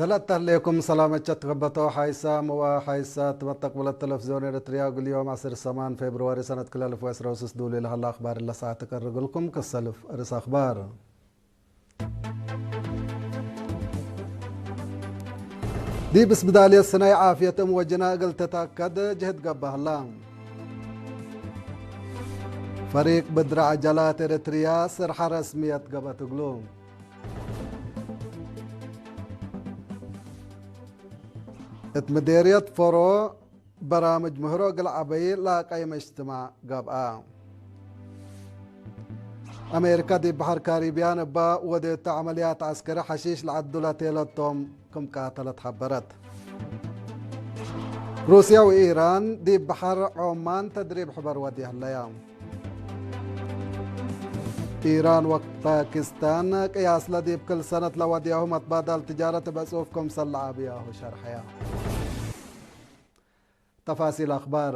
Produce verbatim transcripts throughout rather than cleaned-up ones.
ሰላም ተህሌኩም ሰላመት ሸትከበቶ ሓይሳም ወሓይሳት መተቅብለት ተለፍዝዮን ኤረትርያ፣ እግል ዮም ዐስር ሰማን ፌብርዋሪ ሰነት ክልኤ አልፍ ወዕስራ ወስስ ዱል ለሀለ አክባር ለሰዓት እቀርግልኩም። ክሰልፍ ርእስ አክባር። ዲብ እስብዳልየት ስናይ ዓፍየት እም ወጅና እግል ትትአከድ ጅህድ ገብአ ህላ። ፈሪቅ ብድር ዐጀላት ኤረትርያ ስርሐ ረስምየት ገብአት እግሉ። እት ምዴርየት ፎሮ በራምጅ ምህሮ እግል ዐበይ ላቀይ መጅትማዕ ገብአ። አሜሪካ ዲብ በሐር ካሪብያን እባ ወዴቱ ዐመልያት ዐስከሪ ሐሺሽ ለዐዱ ለቴለቶም ክም ቃተለት ሐበረት። ሩስያ ወኢራን ዲብ በሐር ዖማን ተድሪብ ሕበር ወድየ ህለያ። ኢራን ወፓኪስታን ቅያስለ ዲብ ክል ሰነት ለወድያሁ መትባዳል ትጃረት እብ ዕጹፍ ክምሰል ለዐብያሁ ሸርሐያ። ተፋሲል አክባር።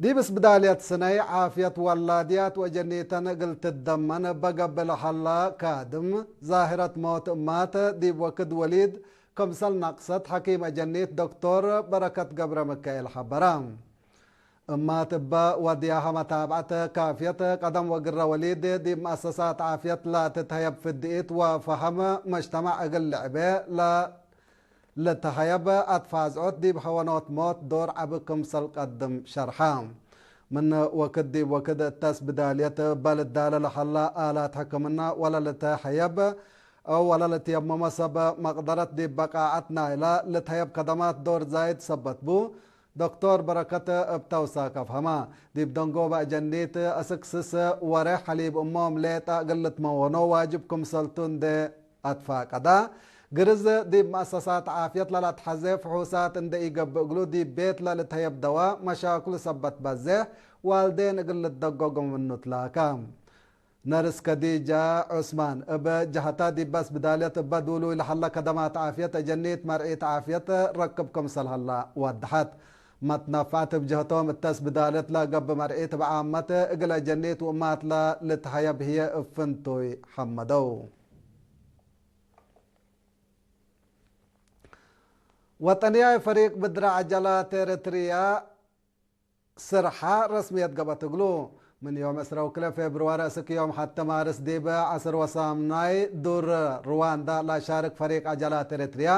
ዲብ እስብዳልየት ስነይ ዓፍየት ወላድያት ወአጀኒተን እግል ትደመን እበ ገብእ ለሀላ ካድም፣ ዛህረት ሞት እማት ዲብ ወክድ ወሊድ ክምሰል ነቅሰት ሐኪም አጀኒት ዶክቶር በረከት ገብረሚካኤል ሐበረ። እማት እበ ወድያሀ መታብዐት ካፍየት፣ ቀደም ወግረ ወሊድ ዲብ መአሰሳት ዓፍየት ለትትሀየብ ፍድኢት ወፈሀም መጅተማዕ እግል ልዕቤ ለ-፣ ልትሀየብ አትፋዝዖት ዲብ ሐወኖት ሞት ዶር ዐቢ ክምሰል ቀድም ሸርሐ። ምን ወክድ ዲብ ወክድ እተ እስብዳልየት እበ ልዳለ ለሀላ አላት ሕክምና ወለልትሀየብ አው ወለልትየመመ ሰብ መቅደረት ዲብ በቃዐት ናይላ ልትሀየብ ከደማት ዶር ዛይድ ሰበት ቡ። ዶክቶር በረከት እብ ተውሳክ አፍሀማ፣ ዲብ ደንጎበ አጀኒት አስክ ስስ ወሬሕ ሐሊብ እሞም ሌጠ እግል ልትመወኖ ዋጅብ ክምሰልቱ እንዴ አትፋቀዳ፣ ግርዝ ዲብ መአሰሳት ዓፍየት ለለትሐዜ ፍሑሳት እንዴ ኢገብእ እግሉ፣ ዲብ ቤት ለልትሀየብ ደዋ መሻክሉ ሰበት በዜሕ ዋልዴን እግል ልትደጎጎ ምኑ ትላከ። ነርስ ከዲጃ ዑስማን እብ ጀሀታ፣ ዲበ እስብዳልየት እበ ዱሉይ ለሀለ ከደማት ዓፍየት አጀኒት መርዒት ዓፍየት ረክብ ክምሰል ሀላ ወደሐት። መትነፈዐት እብ ጀህቶም፣ እተ እስብዳልየት ለገብእ መርዒት እብ ዓመት እግል አጀኒት ወእማት ለልትሀየብ ህዬ እብ ፍንቱይ ሐመደው። ወጠንያይ ፈሪቅ ብድር ዐጀላት ኤረትርያ ስርሓ ረስምየት ገብአት እግሉ። ምን ዮም ዕስራ ወክልኤ ፌብርዋሪ እስክ ዮም ሐቴ ማርስ ዲብ ዐስር ወሳምናይ ዱር ሩዋንዳ ለሻርክ ፈሪቅ ዐጀላት ኤረትርያ፣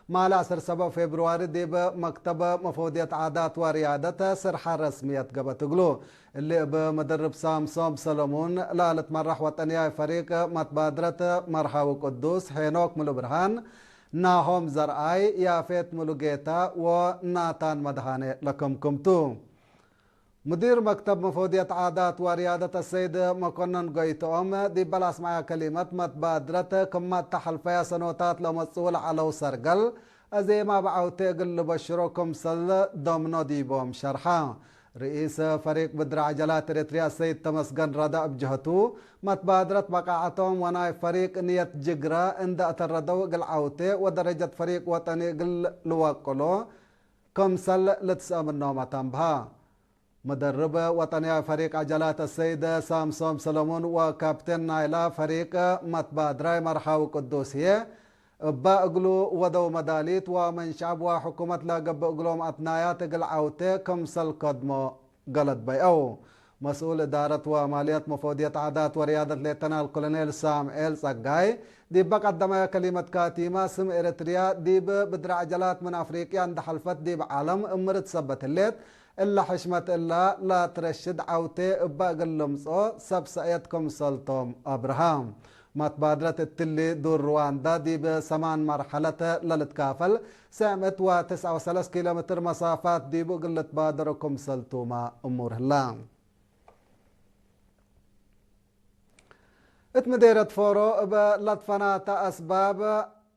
ማለ ዐስር ሰበዕ ፌብርዋሪ ዲብ መክተብ መፈውድየት ዓዳት ወርያደት ስርሓ ረስምየት ገብአት እግሉ። እሊ እብ መደርብ ሳምሶም ሰለሙን ለልትመራሕ ወጠንያይ ፈሪቅ መትባድረት መርሃዊ ቅዱስ፣ ሄኖክ ሙሉብርሃን፣ ናሆም ዘርአይ፣ ያፌት ሙሉጌታ ወናታን መድሃኔ ለከምክምቱ። ሙዲር መክተብ መፈውድየት ዓዳት ወርያደት አሰይድ መኮነን ጎይትኦም፣ ዲበ ለአስመዐ ከሊመት፣ መትባድረት ክም መተሐልፈያ ሰኖታት ለመጽኡ ለዐለው ሰርገል አዜመ እብ ዐውቴ እግል ልበሽሮ ክምሰል ደምኖ ዲቦም ሸርሐ። ርኢስ ፈሪቅ ብድር ዐጀላት ኤረትርያ ሰይድ ተመስገን ረዳ እብ ጀህቱ፣ መትባድረት በቃዐቶም ወናይ ፈሪቅ ንየት ጅግረ እንደ አተረደው እግል ዐውቴ ወደረጀት ፈሪቅ ወጠኒ እግል ልወቅሎ ክምሰል ልትሰአ ምኖም አተንብሀ። መደርብ ወጠንያይ ፈሪቅ ዐጀላት አሰይድ ሳምሶም ሰለሙን ወካፕቴን ናይላ ፈሪቅ መትባድራይ መርሃዊ ቅዱስ ህዬ፣ እበ እግሉ ወደው መዳሊት ወምን ሸዕብ ወሕኩመት ለገብእ እግሎም አትናያት እግል ዐውቴ ክምሰል ከድሞ ገለት በይአው። መስኡል እዳረት ወማልየት መፈውድየት ዓዳት ወርያደት ሌተናል ኮሎኔል ሳምኤል ጸጋይ፣ ዲበ ቀደመየ ከሊመት ካቲማ፣ ስም ኤረትርያ ዲብ ብድር ዐጀላት ምን አፍሪቅያ እንደ ሐልፈት ዲብ ዐለም እምርት ሰበት ህሌት፣ እለ ሕሽመት እላ ለትረሽድ ዐውቴ እበ እግል ልምጽኦ ሰብ ሰእየት ክምሰልቶም አብርሃ። መትባድረት እትሊ ዱር ሩዋንዳ ዲብ ሰማን መርሐለት ለልትካፈል፣ ሰዕም እት ወትስዐ ወሰለስ ኪሎ ሜትር መሳፋት ዲቡ እግል ልትባደሮ ክምሰልቱመ እሙር ህላ። እት ምዴርየት ፎሮ እብ ለትፈናተ አስባብ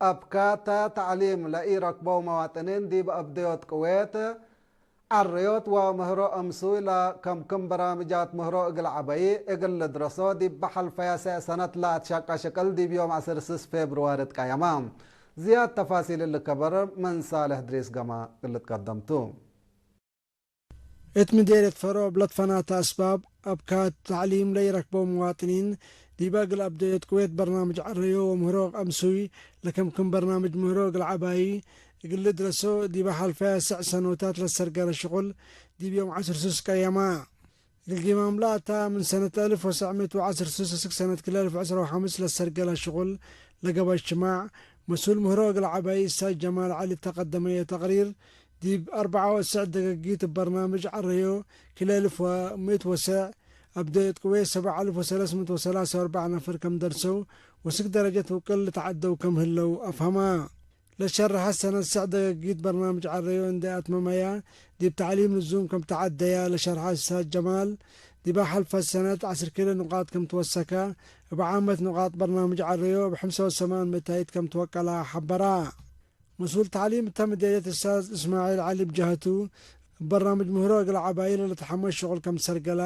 አብካተ ተዕሊም ለኢረክበው መዋጥኒን ዲብ አብደዮት ቅዌት፣ ዐረዮት ወምህሮ እምሱይ ለከምክም በራምጃት ምህሮ እግል ዐበይ እግል ልድረሶ ዲበ ሐልፈየ ሰዕ ሰነት ለአትሸቀ ሽቅል ዲብ ዮም ዐስር ስስ ፌብርዋሪ ትቀየመ። ዝያድ ተፋሲል እሊ ከበር ምን ሳልሕ እድሪስ ገማ እግል ልትቀደም ቱ። እት ምዴርየት ፈሮ እብ ለትፈናተ አስባብ አብካት ተዕሊም ለኢረክበው መዋጥኒን፣ ዲበ እግል አብደዮት ቅዌት በርናምጅ ዐረዮ ወምህሮ አምሱይ ለከምክም በርናምጅ ምህሮ እግል ዐባዪ እግል ልድረሶ፣ ዲበ ሐልፈ አስዕ ሰኖታት ለሰርገለ ሽቁል ዲብ ዮም ዐስር ሱስ ቀየማ። እግል ጊማም ለአታ ምን ሰነት አልፍ ወሰዕ ምእት ወዐስር ሱስ እስክ ሰነት ክልኤ አልፍ ወዐስር ወሐምስ ለሰርገለ ሽቁል ለገበ እጅትማዕ፣ መስኡል ምህሮ እግል ዐባዪ እስታዝ ጀማል ዐሊ እተ ቀደመዮ ተቅሪር፣ ዲብ አርበዓ ወአስዕ ደገጊት እብ በርናምጅ ዐረዮ ክልኤ አልፍ ወምእት ወሰዕ አብደዮት ቅዌት ሰብዕ አልፍ ወሰለስ ምእት ወሰላስ ወአርበዕ ነፈር ከም ደርሰው ወስክ ደረጀት ውቅል ልትዐደው ከም ህለው አፍሀማ። ለሸርሐ ሰነት ሰዕ ደገጊት በርናምጅ ዐረዮ እንዴ አትመመያ፣ ዲብ ተዕሊም ልዙም ከም ተዐደያ ለሸርሐ እስታዝ ጀማል፣ ዲበ ሐልፈት ሰነት ዐስር ክለ ኑቃጥ ከም ትወሰከ፣ እብ ዓመት ኑቃጥ በርናምጅ ዐረዮ እብ ሐምሳ ወሰማን ምእታይት ከም ትወቀላ ሐበራ። መስኡል ተዕሊም እተ ምዴርየት እስታዝ እስማዒል ዐሊ እብ ጀሀቱ፣ እብ በርናምጅ ምህሮ እግል ዐባዪ ለልትሐመስ ሽቁል ከም ትሰርገላ፣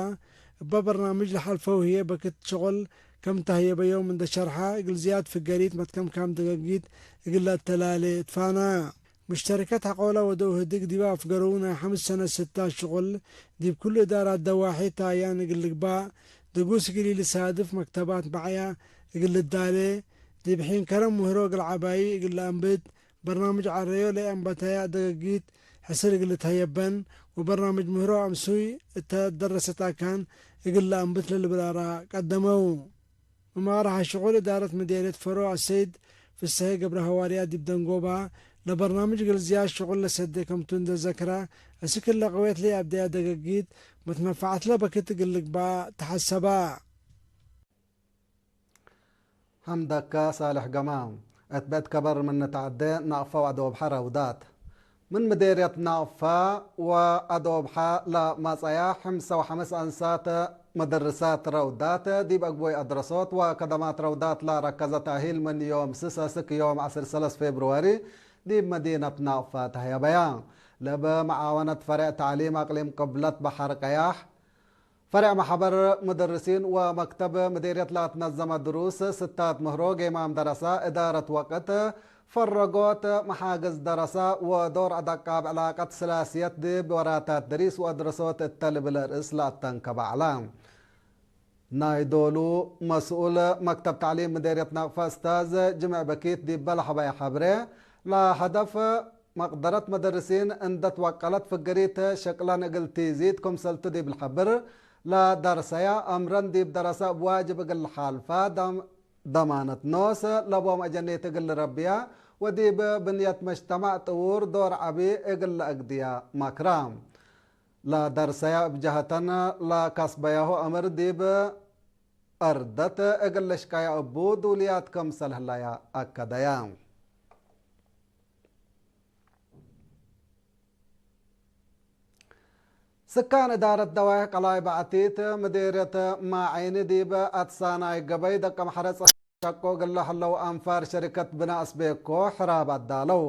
እበ በርናምጅ ለሐልፈው ህዬ በክት ሽቁል ከም ተህየበዮም እንዴ ሸርሐ፣ እግል ዝያድ ፍገሪት መትከምካም ደገጊት እግል ለአተላሌ እትፋና። ሙሽተሪከት ሐቆለ ወደው ህድግ ዲበ አፍገረው ናይ ሐምስ ሰነት ስታት ሽቁል፣ ዲብ ኩሉ እዳራት ደዋሒት ተአያን እግል ልግባእ፣ ድጉስ እግል ኢልሳድፍ መክተባት በዕያ እግል ልዳሌ፣ ዲብ ሒን ከረም ምህሮ እግል ዐባዪ እግል ለአንብት፣ በርናምጅ ዐረዮ ለኢአንበተያ ደገጊት ሕስር እግል ልትሀየበን፣ ወበርናምጅ ምህሮ አምሱይ እተ ደረሰት አካን እግል ለአንብት ለልብል አራእ ቀደመው። መማርሐ ሽቁል እዳረት ምዴርየት ፈሮ አሰይድ ፍሰሄ ገብረሐዋርያት ዲብ ደንጎባ፣ ለበርናምጅ እግል ዝያድ ሽቁል ለሰዴ ከምቱ እንዴ ዘክረ፣ እስክ እለ ቅዌት ለኢአብደያ ደገጊት መትነፈዐትለ በክት እግል ልግባእ ተሐሰባ። ሐምደከ ሳልሕ ገማም። እት ብዕድ ከበር ምን ንትዐዴ፣ ናቅፋ ወአዶብሐ ረውዳት። ምን ምዴርየት ናቅፋ ወአዶብሐ ለመጽአያ ሐምሳ ወሐምስ አንሳት መደርሳት ረውዳት ዲብ አግቦይ አድረሶት ወከደማት ረውዳት ለረከዘ ተእሂል ምን ዮም ስስ እስክ ዮም ዐስር ሰለስ ፌብርዋሪ ዲብ መዲነት ናቅፋ ተህየበያ። ለበ መዓወነት ፈሬዕ ተዕሊም አቅሊም ቅብለት በሐር ቀያሕ፣ ፈሬዕ መሕበር ሙደርሲን ወመክተብ ምዴርየት ለአትነዘመ ድሩስ ስታት ምህሮ ጌማም ደረሳ፣ እዳረት ወቅት፣ ፈረጎት፣ መሓግዝ ደረሳ ወዶር አደቃብ ዕላቀት ስላስየት ዲብ ወራታት ድሪስ ወአድረሶት እተ ልብል ርእስ ለአተንከበ ዐለ። ናይ ዶሉ መስኡል መክተብ ተዕሊም ምዴርየት ናቅፋ እስታዝ ጅምዕ በኪት ዲበ ለሐበየ ሐብሬ፣ ለሀደፍ መቅደረት መደርሲን እንደ ትወቀለት ፍግሪት ሸቅለን እግል ቲዚድ ክምሰልቱ ዲብ ልሐብር፣ ለደርሰያ አምረን ዲብ ደረሰ እብ ዋጅብ እግል ለሓልፋ ደም-፣ ደማነት ኖስ ለቦም አጀኔት እግል ልረብያ ወዲብ ብንየት መጅተማዕ ጥዉር ዶር ዐቢ እግል ለአግድያ መክራ። ለደርሰያ እብ ጀሀተን ለከስበያሁ አምር ዲብ አርደት እግል ልሽቀያ እቡ ዱልያት ክምሰል ህለያ አከደያ። ስካን እዳረት ደዋይሕ ቀላይ በዐቲት ምዴርየት ማዐይኒ ዲብ አትሳናይ ገበይ ደቀም ሐረጽ ሸቆ እግል ለህለው አንፋር ሸሪከት ብና አስቤኮ ሕራብ አዳለው።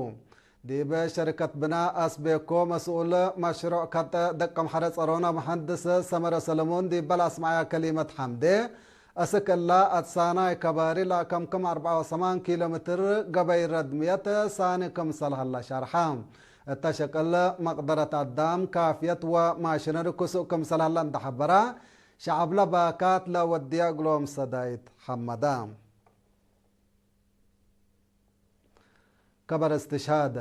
ዲብ ሸሪከት ብና አስቤኮ መስኡል መሽሩዕ ከጥ ደቀም ሐረጽ ጸሮና መሐንድስ ሰመረ ሰለሞን ዲበ ለአስመዐያ ከሊመት ሐምዴ፣ እስክ እላ አትሳናይ ከባሪ ለከምክም አርበዓ ወሰማን ኪሎ ሜትር ገበይ ረድምየት ሳኒ ክምሰል ሀለ ሸርሐ። እተ ሸቅል መቅደረት አዳም ካፍየት ወማሽነሪ ክሱእ ክምሰል ሀለ እንደ ሐበራ፣ ሸዐብለ ባካት ለወድየ እግሎም ሰዳይት ሐመዳ። ከበር እስትሽሃድ።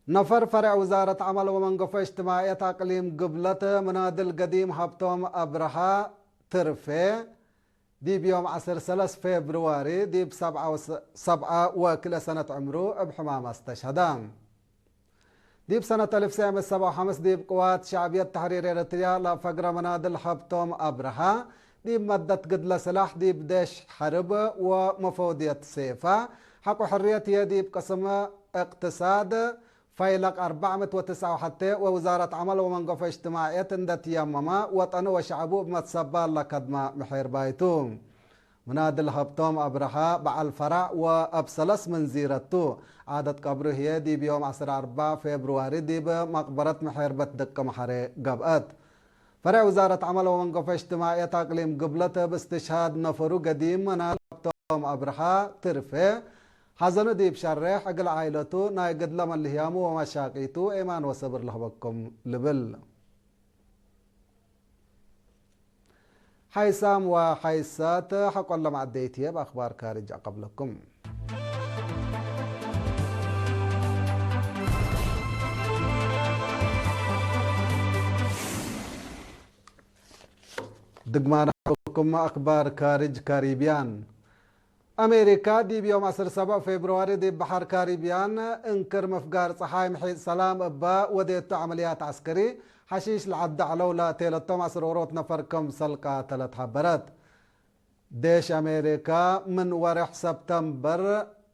ነፈር ፈሬዕ ውዛረት ዐመል ወመንገፎ እጅትማዕየት አቅሊም ግብለት ምናድል ገዲም ሀብቶም አብርሃ ትርፌ፣ ዲብ ዮም ዐስር ሰለስ ፌብርዋሪ ዲብ ሰብዓ ወስ-፣ ሰብዓ ወክልኤ ሰነት ዕምሩ እብ ሕማም አስተሽሀደ። ዲብ ሰነት አልፍ ሰዕ ምእት ሰብዓ ወሐምስ ዲብ ቅዋት ሸዕብየት ተሕሪር ኤረትርያ ለፈግረ መናድል ሀብቶም አብርሃ፣ ዲብ መደት ግድለ ስላሕ ዲብ ዴሽ ሐርብ ወመፈውድየት ሴፋ፣ ሐቆ ሕርየት ህዬ ዲብ ቅስም እቅትሳድ ፈይለቅ አርበዕ ምእት ወትስዓ ወሐቴ ወውዛረት ዐመል ወመንገፎ እጅትማዕየት እንደ ትየመመ፣ ወጠኑ ወሸዐቡ እብ መትሰባል ለከድመ ምሔርባይ ቱ። ምናድል ሀብቶም አብርሃ በዐል ፈራዕ ወእብ ሰለስ መንዚረት ቱ። ዓደት ቀብሩ ህዬ ዲብ ዮም ዐስር አርበዕ ፌብርዋሪ ዲብ መቅበረት ምሔርበት ድቅም ሐሬ ገብአት። ፈሬዕ ውዛረት ዐመል ወመንገፎ እጅትማዕየት አቅሊም ግብለት እብ እስትሽሃድ ነፈሩ ገዲም ምናድል ሀብቶም አብርሃ ትርፌ፣ ሐዘኑ ዲብ ሸሬሕ እግል ዓኢለቱ ናይ ግድለ መልህያሙ ወመሻቂቱ ኤማን ወሰብር ለህበኩም ልብል። ሓይሳም ወሓይሳት ሐቆለ መዐደይት ህዬ፣ እብ አክባር ካርጅ አቀብለኩም። ድግማን ሐቆኩም አክባር ካርጅ ካሪብያን። አሜሪካ ዲብ ዮም ዐስር ሰብዕ ፌብርዋሪ ዲብ በሐር ካሪብያን እንክር ምፍጋር ጸሓይ ምሒጥ ሰላም እበ ወዴቱ ዐመልያት ዐስከሪ ሐሺሽ ለዐደ ዐለው ለቴለቶም ዐስር ዎሮት ነፈር ክምሰል ቃተለት ሐበረት። ዴሽ አሜሪካ ምን ወርሕ ሰብተምበር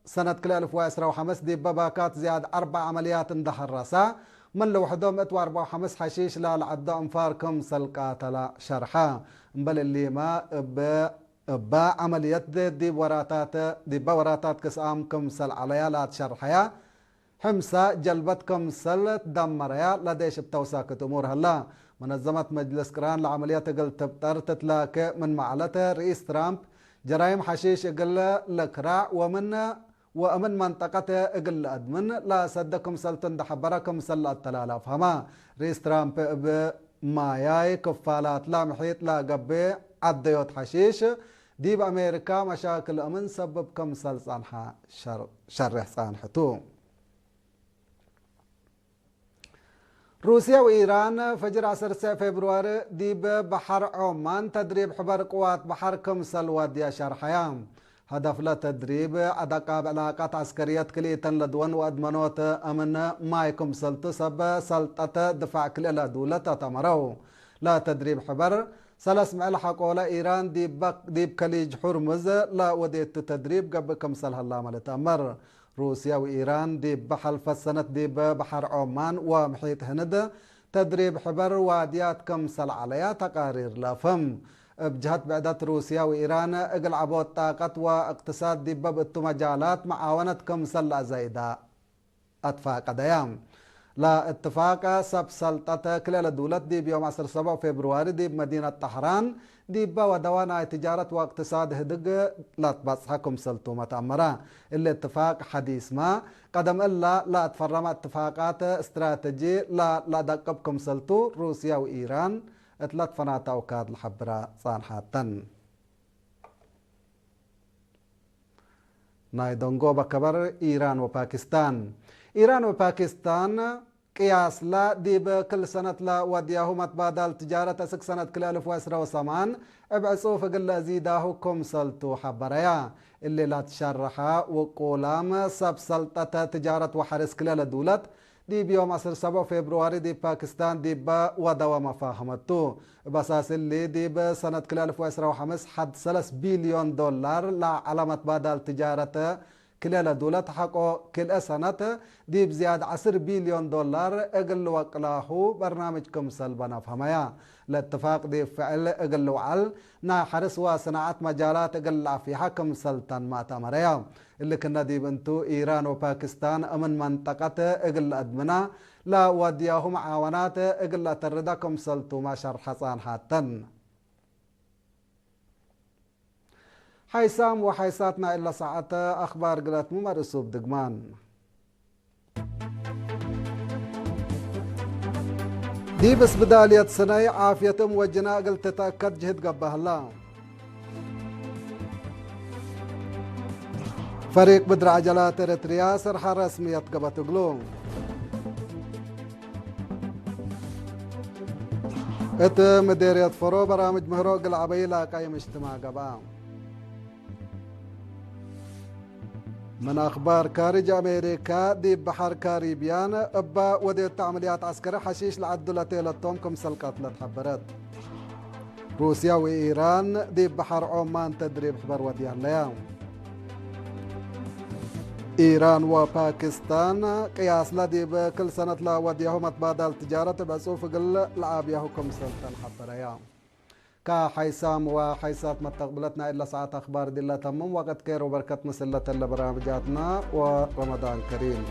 ሰነት ክልኤ አልፍ ወዐስራ ወሐምስ ዲበ ባካት ዝያድ አርበዕ ዐመልያት እንደ ሐረሰ፣ ምን ለውሕዶም እት ወአርበዕ ወሐምስ ሐሺሽ ላለዐዶ አንፋር ክምሰል ቃተለ ሸርሐ። እምበል እሊመ እብ እበ ዐመልየት ዲብ ወራታት፣ ዲበ ወራታት ክስአም ክምሰል ዐለያ ላትሸርሐያ፣ ሕምሰ ጀልበት ክምሰል ትደመረያ ለዴሽ እብ ተውሳክት እሙር ሀላ። መነዘመት መጅልስ ቅራን ለዐመልየት እግል ትብጠር ትትላኬ ምን መዐለት፣ ርኢስ ትራምፕ ጀራይም ሐሺሽ እግል ልክራዕ ወምን ወእምን መንጠቀት እግል ለአድምን ለአሰደ ክምሰልቱ እንደ ሐበረ ክምሰል ለአተላላፍ ሀማ። ርኢስ ትራምፕ እብ ማያይ ክፋላትላ ምሒጥ ለገብእ ዐደዮት ሐሺሽ ዲብ አሜሪካ መሻክል እምን ሰብብ ክምሰል ጸንሐ ሸር-፣ ሸሬሕ ጸንሐቱ። ሩስየ ወኢራን ፈጅር ዐሰርተ ፌብርዋሪ ዲብ በሐር ዖማን ተድሪብ ሕበር ቅዋት በሐር ክምሰል ወድየ ሸርሐየ። ሀደፍ ለተድሪብ አደቃብ ዕላቀት ዐስከርየት ክልኢተን ለድወን ወአድመኖት እምን ማይ ክምሰልቱ ሰብ ሰልጠት ድፋዕ ክልኤ ለዱለት አተመረው። ለተድሪብ ሕበር ሰለስ ምዕል ሐቆለ ኢራን ዲብ በ-፣ ዲብ ከሊጅ ሑርሙዝ ለወዴቱ ተድሪብ ገብእ ክምሰል ሀላመ ልትአመር። ሩስየ ወኢራን ዲብ ሐልፈት ሰነት ዲብ በሐር ዖማን ወምሒጥ ህንድ ተድሪብ ሕበር ዋድያት ክምሰል ዐለያ ተቃሪር ለአፍህም። እብ ጀሀት ብዕደት ሩስየ ወኢራን እግል ዐቦት ጣቀት ወእቅትሳድ ዲበ ብእቱ መጃላት መዓወነት ክምሰል ለአዘይዳ አትፋቀደያ። ለእትፋቅ ሰብ ሰልጠት ክልኤ ለዱለት ዲብ ዮም ዐስር ሰብዕ ፌብርዋሪ ዲብ መዲነት ጠህራን ዲበ ወደወ ናይ ትጃረት ወእቅትሳድ ህድግ ለትበጽሐ ክምሰልቱመ ተአመረ። እሊ እትፋቅ ሐዲስመ፣ ቀደም እለ ለአትፈረመ እትፋቃት እስትራተጂ ለ-፣ ለአደቅብ ክምሰልቱ ሩስየ ወኢራን እት ለትፈናተ አውካድ ለሐብረ ጸንሐተን። ናይ ደንጎበ ከበር ኢራን ወፓኪስታን። ኢራን ወፓኪስታን ቅያስለ ዲብ ክል ሰነት ለወድያሁ መትባዳል ትጃረት አስክ ሰነት ክልኤ አልፍ ወዕስራ ወሰማን እብ ዕጹፍ እግል ለአዚዳሁ ክምሰልቱ ሐበረያ። እሊ ለትሸረሐ ውቁላም ሰብ ሰልጠተ ትጃረት ወሐርስ ክልኤ ለዱለት ዲብ ዮም ዐስር ሰብዕ ፌብርዋሪ ዲብ ፓኪስታን ዲበ ወደወ መፋህመቱ። እብ አሳስ እሊ፣ ዲብ ሰነት ክልኤ አልፍ ወዕስራ ወሐምስ ሐድ ሰለስ ቢልዮን ዶላር ለዐለ መትባዳል ትጃረት ክልኤ ለዱለት ሐቆ ክልኤ ሰነት ዲብ ዝያድ ዐስር ቢልዮን ዶላር እግል ልወቅላሁ በርናምጅ ክምሰል በነ አፍሀመያ። ለእትፋቅ ዲብ ፍዕል እግል ልውዐል ናይ ሐርስ ወሰናዐት መጃላት እግል ለአፍይሐ ክምሰል ተንመ አተመረያ። እሊ ክነ ዲብ እንቱ፣ ኢራን ወፓኪስታን እምን መንጠቀት እግል ለአድምና ለወድያሁ መዓወናት እግል ለአተርዳ ክምሰልቱመ ሸርሐ ጸንሐተን። ሓይሳም ወሓይሳት ናይ እለ ሰዓት አኽባር ግለትሙ መርእሱብ ድግማን። ዲብ እስብዳልየት ስነይ ዓፍየት እም ወጅና እግል ትትአከድ ጅህድ ገብአ ህላ። ፈሪቅ ብድር ዐጀላት ኤረትርያ ሰርሐ ረስምየት ገብአት እግሉ። እት ምዴርየት ፈሮ በራምጅ ምህሮ እግል ዐበይ ላቃይም እጅትማዕ ገብአ። ምን አኽባር ካርጅ አሜሪካ፣ ዲብ በሐር ካሪብያን እበ ወዴቱ ዐመልያት ዐስከሪ ሐሺሽ ለዐዱ ለቴለቶም ክምሰል ቀትለት ሐበረት። ሩስያ ወኢራን ዲብ በሐር ዖማን ተድሪብ ሕበር ወድየ ህለያ። ኢራን ወፓኪስታን ቅያስለ ዲብ ክል ሰነት ለወድያሁ መትባዳል ትጃረት እብ ዕጹፍ እግል ለአብያሁ ክምሰል ተን ሐበረያ። ከሓይሳም ወሓይሳት መተቅብለት ናይ እለ ሰዓት አኽባር ዲለ ተምም። ወቅት ኬር ወበርከት ምስል ለተለ በራምጃትና ወረመዳን ከሪም።